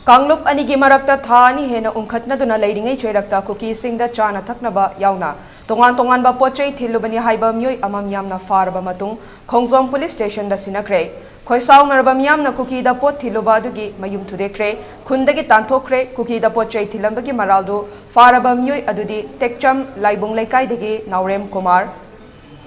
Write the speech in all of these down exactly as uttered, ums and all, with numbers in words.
ꯀꯥꯡꯂꯨꯞ ꯑꯅꯤꯒꯤ ꯃꯔꯛꯇ ꯊꯥ ꯑꯅꯤ ꯍꯦꯟꯅ ꯎꯪꯈꯠꯅꯗꯨꯅ ꯂꯩꯔꯤꯉꯩ ꯆꯩꯔꯛꯇ ꯀꯨꯀꯤꯁꯤꯡꯗ ꯆꯥꯅ ꯊꯛꯅꯕ ꯌꯥꯎꯅ ꯇꯣꯉꯥꯟ ꯇꯣꯉꯥꯟꯕ ꯄꯣꯠ ꯆꯩ ꯊꯤꯜꯂꯨꯕꯅꯤ ꯍꯥꯏꯕ ꯃꯤꯑꯣꯏ ꯑꯃ ꯃꯤꯌꯥꯝꯅ ꯐꯥꯔꯕ ꯃꯇꯨꯡ ꯈꯣꯡꯖꯣꯝ ꯄꯨꯂꯤꯁ ꯁ꯭ꯇꯦꯁꯟꯗ ꯁꯤꯟꯅꯈ꯭ꯔꯦ꯫ ꯈꯣꯏꯁꯥꯎꯅꯔꯕ ꯃꯤꯌꯥꯝꯅ ꯀꯨꯀꯤꯗ ꯄꯣꯠ ꯊꯤꯜꯂꯨꯕ ꯑꯗꯨꯒꯤ ꯃꯌꯨꯝ ꯊꯨꯗꯦꯛꯈ꯭ꯔꯦ꯫ ꯈꯨꯟꯗꯒꯤ ꯇꯥꯟꯊꯣꯛꯈ꯭ꯔꯦ꯫ ꯀꯨꯀꯤꯗ ꯄꯣꯠ ꯆꯩ ꯊꯤꯜꯂꯝꯕꯒꯤ ꯃꯔꯥꯜꯗꯨ ꯐꯥꯔꯕ ꯃꯤꯑꯣꯏ ꯑꯗꯨꯗꯤ ꯇꯦꯛꯆꯝ ꯂꯥꯏꯕꯨꯡ ꯂꯩꯀꯥꯏꯗꯒꯤ ꯅꯥꯎꯔꯦꯝ ꯀꯨꯃꯥꯔ,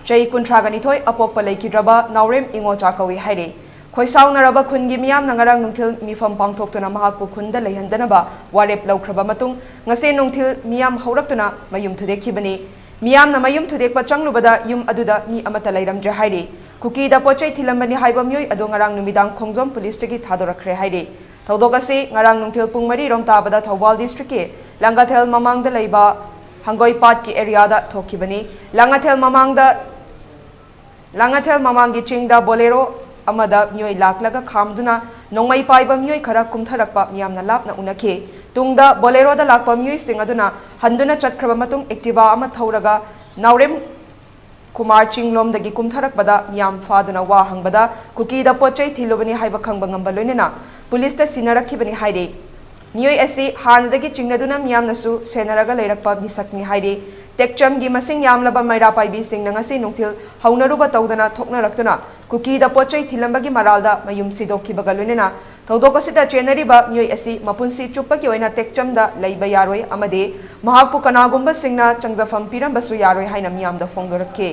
ꯆꯍꯤ ꯀꯨꯟꯊ꯭ꯔꯥꯒ ꯅꯤꯊꯣꯏ, ꯑꯄꯣꯛꯄ ꯂꯩꯈꯤꯗ꯭ꯔꯕ ꯅꯥꯎꯔꯦꯝ ꯏꯉꯣꯆꯥ ꯀꯧꯏ ꯍꯥꯏꯔꯤ꯫ ꯈꯣꯏꯁꯥꯎꯅꯔꯕ ꯈꯨꯟꯒꯤ ꯃꯤꯌꯥꯝꯅ ꯉꯔꯥꯡ ꯅꯨꯡꯊꯤꯜ ꯃꯤꯐꯝ ꯄꯥꯡꯊꯣꯛꯇꯨꯅ ꯃꯍꯥꯛꯄꯨ ꯈꯨꯟꯗ ꯂꯩꯍꯟꯗꯅꯕ ꯋꯥꯔꯦꯞ ꯂꯧꯈ꯭ꯔꯕ ꯃꯇꯨꯡ ꯉꯁꯤ ꯅꯨꯡꯊꯤꯜ ꯃꯤꯌꯥꯝ ꯍꯧꯔꯛꯇꯨꯅ ꯃꯌꯨꯝ ꯊꯨꯗꯦꯛꯈꯤꯕꯅꯤ꯫ ꯃꯤꯌꯥꯝꯅ ꯃꯌꯨꯝ ꯊꯨꯗꯦꯛꯄ ꯆꯪꯂꯨꯕꯗ ꯌꯨꯝ ꯑꯗꯨꯗ ꯃꯤ ꯑꯃꯠꯇ ꯂꯩꯔꯝꯗ꯭ꯔꯦ ꯍꯥꯏꯔꯤ꯫ ꯀꯨꯀꯤꯗ ꯄꯣꯠ ꯆꯩ ꯊꯤꯜꯂꯝꯕꯅꯤ ꯍꯥꯏꯕ ꯃꯤꯑꯣꯏ ꯑꯗꯨ ꯉꯔꯥꯡ ꯅꯨꯃꯤꯗꯥꯡ ꯈꯣꯡꯖꯣꯝ ꯄꯨꯂꯤꯁꯇꯒꯤ ꯊꯥꯗꯣꯔꯛꯈ꯭ꯔꯦ ꯍꯥꯏꯔꯤ꯫ ꯊꯧꯗꯣꯛ ꯑꯁꯤ ꯉꯔꯥꯡ ꯅꯨꯡꯊꯤꯜ ꯄꯨꯡ ꯃꯔꯤ ꯔꯣꯝ ꯇꯥꯕꯗ ꯊꯧꯕꯥꯜ ꯗꯤꯁꯇ꯭ꯔꯤꯛꯀꯤ ꯂꯥꯡꯒꯊꯦꯜ ꯃꯃꯥꯡꯗ ꯂꯩꯕ ꯍꯪꯒꯣꯏꯄꯥꯠꯀꯤ ꯑꯦꯔꯤꯌꯥꯗ ꯊꯣꯛꯈꯤꯕꯅꯤ꯫ ꯂꯥꯡꯒꯊꯦꯜ ꯃꯃꯥꯡꯗ, ꯂꯥꯡꯒꯊꯦꯜ ꯃꯃꯥꯡꯒꯤ ꯆꯤꯡꯗ ꯕꯣꯂꯦꯔꯣ ꯑꯃꯗ ꯃꯤꯑꯣꯏ ꯂꯥꯛꯂꯒ ꯈꯥꯝꯗꯨꯅ ꯅꯣꯡꯃꯩ ꯄꯥꯏꯕ ꯃꯤꯑꯣꯏ ꯈꯔ ꯀꯨꯝꯊꯔꯛꯄ ꯃꯤꯌꯥꯝꯅ ꯂꯥꯞꯅ ꯎꯅꯈꯤ꯫ ꯇꯨꯡꯗ ꯕꯣꯂꯦꯔꯣꯗ ꯂꯥꯛꯄ ꯃꯤꯑꯣꯏꯁꯤꯡ ꯑꯗꯨꯅ ꯍꯟꯗꯨꯅ ꯆꯠꯈ꯭ꯔꯕ ꯃꯇꯨꯡ ꯑꯦꯛꯇꯤꯚꯥ ꯑꯃ ꯊꯧꯔꯒ ꯅꯥꯎꯔꯦꯝ ꯀꯨꯃꯥꯔ ꯆꯤꯡꯂꯣꯝꯗꯒꯤ ꯀꯨꯝꯊꯔꯛꯄꯗ ꯃꯤꯌꯥꯝ ꯐꯥꯗꯨꯅ ꯋꯥ ꯍꯪꯕꯗ ꯀꯨꯀꯤꯗ ꯄꯣꯠ ꯆꯩ ꯊꯤꯜꯂꯨꯕꯅꯤ ꯍꯥꯏꯕ ꯈꯪꯕ ꯉꯝꯕ ꯂꯣꯏꯅꯅ ꯄꯨꯂꯤꯁꯇ ꯁꯤꯟꯅꯔꯛꯈꯤꯕꯅꯤ ꯍꯥꯏꯔꯤ꯫ ꯃꯤꯑꯣꯏ ꯑꯁꯤ ꯍꯥꯟꯅꯗꯒꯤ ꯆꯤꯡꯅꯗꯨꯅ ꯃꯤꯌꯥꯝꯅꯁꯨ ꯁꯦꯟꯅꯔꯒ ꯂꯩꯔꯛꯄ ꯃꯤꯁꯛꯅꯤ ꯍꯥꯏꯔꯤ꯫ ꯇꯦꯛꯆꯝꯒꯤ ꯃꯁꯤꯡ ꯌꯥꯝꯂꯕ ꯃꯩꯔꯥ ꯄꯥꯏꯕꯤꯁꯤꯡꯅ ꯉꯁꯤ ꯅꯨꯡꯊꯤꯜ ꯍꯧꯅꯔꯨꯕ ꯇꯧꯗꯅ ꯊꯣꯛꯅꯔꯛꯇꯨꯅ ꯀꯨꯀꯤꯗ ꯄꯣꯠ ꯆꯩ ꯊꯤꯜꯂꯝꯕꯒꯤ ꯃꯔꯥꯜꯗ ꯃꯌꯨꯝ ꯁꯤꯗꯣꯛꯈꯤꯕꯒ ꯂꯣꯏꯅꯅ ꯊꯧꯗꯣꯛ ꯑꯁꯤꯗ ꯆꯦꯟꯅꯔꯤꯕ ꯃꯤꯑꯣꯏ ꯑꯁꯤ ꯃꯄꯨꯟꯁꯤ ꯆꯨꯞꯄꯒꯤ ꯑꯣꯏꯅ ꯇꯦꯛꯆꯝꯗ ꯂꯩꯕ ꯌꯥꯔꯣꯏ ꯑꯃꯗꯤ ꯃꯍꯥꯛꯄꯨ ꯀꯅꯥꯒꯨꯝꯕꯁꯤꯡꯅ ꯆꯪꯖꯐꯝ ꯄꯤꯔꯝꯕꯁꯨ ꯌꯥꯔꯣꯏ ꯍꯥꯏꯅ ꯃꯤꯌꯥꯝꯗ ꯐꯣꯡꯗꯣꯔꯛꯈꯤ꯫